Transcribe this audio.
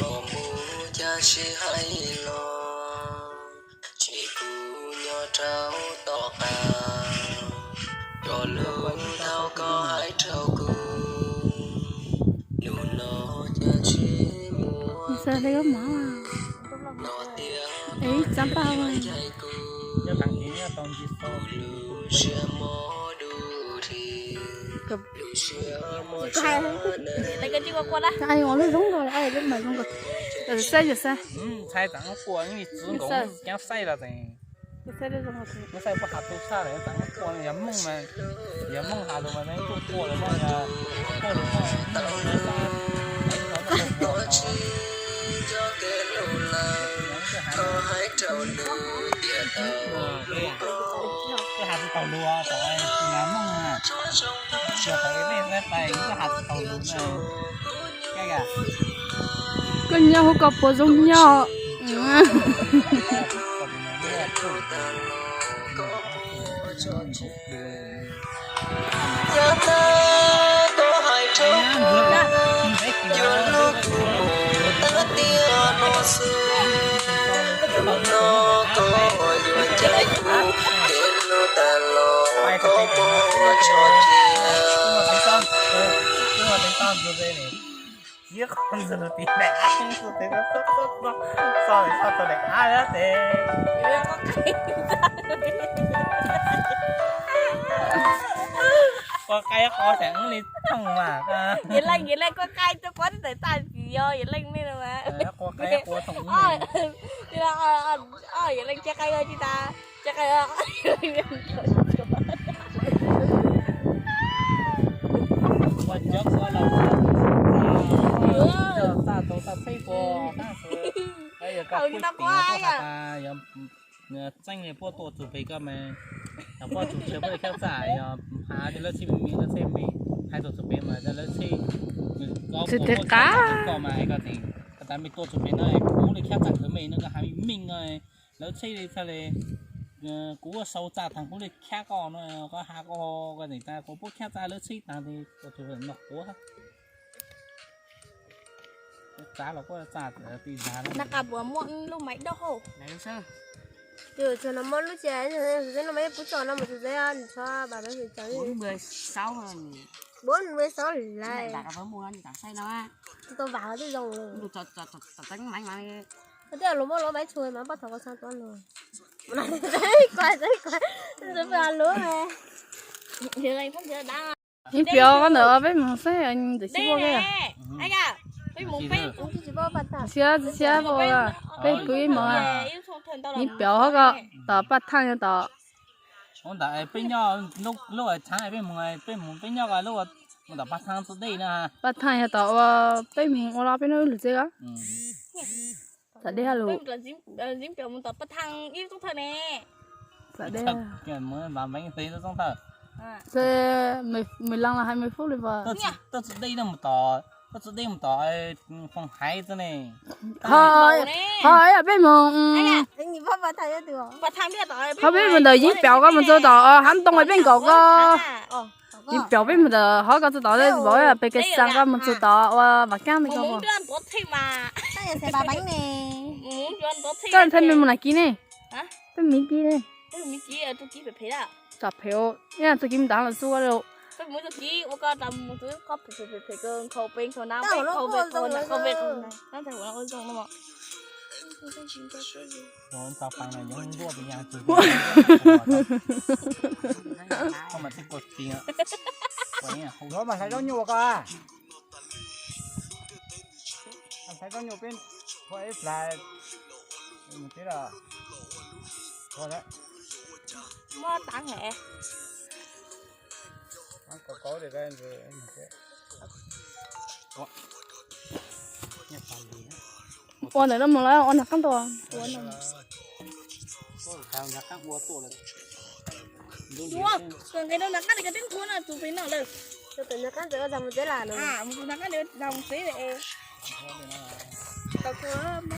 Mus cas sib hais los, tsis kuv nyob rau tom qab, cov lus thaum koj hais rau kuv, lus no cas tsis muaj, no tias koj tsis ncaim kuv, lub siab mob du ris, lub siab mob tshaj na. Ntxhais txawm quaj, ib txwv nkaus cov xaij los tseem, xaij puas has tu tshaj lawm, txawm quaj yog Hmoob mas, yog Hmoob has lus mas yeej tuaj quaj lawm, quaj lus no. Koj has tsis tau lus, tau Hmoob, tsuas tau ib leeg xaib pais, koj has tsis tau lus na. Koj nyob hauv koj puas zoo nyob? Yog koj hais rau kuv, yuav hlub kuv mus tag tiam no xwb, no koj yuav caij kuv, kev hlub tag los koj muab tso cia. Qos qaib qos thoom mas. Yog leej, yog leej quaj qaib tuaj quab tawm tag kis yog yog leej nej no mas. Qos qaib qos thoom. Yog leej cia qaib tsis tas, cia qaib. Ua cov qos los txaj tau txaj txhij pua, yog koj pub tim no tuaj has tas yog txeeb li puab tuaj txug pem koj mas, yog puab txug tsheb puab li khab txaj, yog has tias lawv txhij me me, lawv txhij me, hais tuaj txug pem mas lawv txhij, koj puab tuaj txug koj mas hais koj tias, koj tas mej tuaj txug pem no kuv li khab txaj kawg mej no koj has me me no, lawv txhij li txhaj li, kuv ua sau txaj taag kuv li khab koj no, koj has koj, koj tseem tas kuv puab khab txaj lawv txhij taag tes tuaj txug no quav. Txav los kuj txaj tij zag. Nag qas puas muaj lub maiv dawb hauv? Tus no muaj lub tsev, lub maiv pub tso no mus txog tsev, nws tshuav pab peb hwm tsev. Bốn mươi sáu like. Tsis tau vam twb zoo lawm. Koj twb los muab lub maiv tshua mas poj thov koj txhaj tuab no. Ib piav koj ntawd peb mus saib ntawm sib pab. Siab siab peb pw ib hmos, ib piav hov ko tom Paj Thaaj no tom. Ntawm peb nyob lub tshaav peb mus, peb mus peb nyob lub mus tom Paj Thaaj txoj dej na. Paj Thaaj yog tom ua peb mus ua los peb nyob lub tsev ko. Tom dej hab lus. Tom dej. Mười lăm là hai mươi phút li pas. Txoj dej no mus tom, txoj dej mus tom Phong Hải txoj ne. Ho peb mus, ho peb mus ntawm Yeeb Piav ko mus txog tom Hab Ntoo peb nkaum ko. Yeeb Piav peb mus ntawm hov ko txog tom pem Kev Xaas ko mus txog tom ua Vam Kaab ko. Koj ntxhais mej mus nas kis ne? Peb mus kis ne? Tsom phem, ib txoj kis mus ntav los xub li. Hlais zaub nyuj peb, ib plag mus teb los, muab tav he. Ua ntawm no mus lawm, ua nram qab ntau. Nqis rau nram qab no, koj twb nqua no tus pem no lawm. Mus tus nram qab ntawd mus tsev lawm.